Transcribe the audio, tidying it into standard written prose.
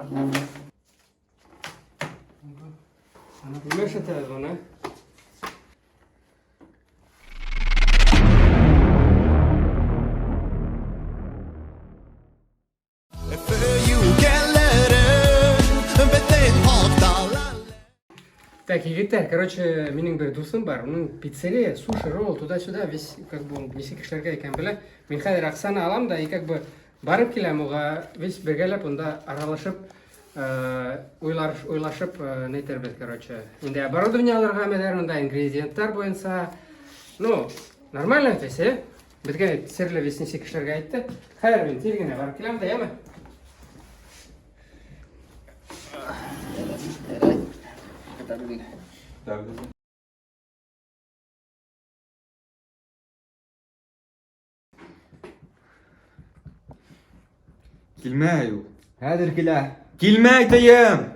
Нимә эшләтәбеҙ быны? Так, егеттәр, короче, минең бер дуҫым бар, уның пиццерия, суши, ролл, туда-сюда, весь, как бы, ул нисек эшләргә икән белә. Мин хәҙер аҡсаны алам да, и как бы барып киләм уға, весь бергәләп унда аралашып, э, уйлар, уйлашып, э, нәйтербеҙ, короче. Инде оборудование алырға мәҙәр, унда ингредиенттар буйынса. Ну, нормально бит, э? Беҙгә серле весь нисек эшләргә әйтте. Хәҙер мин тиҙ генә барып киләм дә, яме? Килмәй ул. Хәҙер килә. Килмәй тием!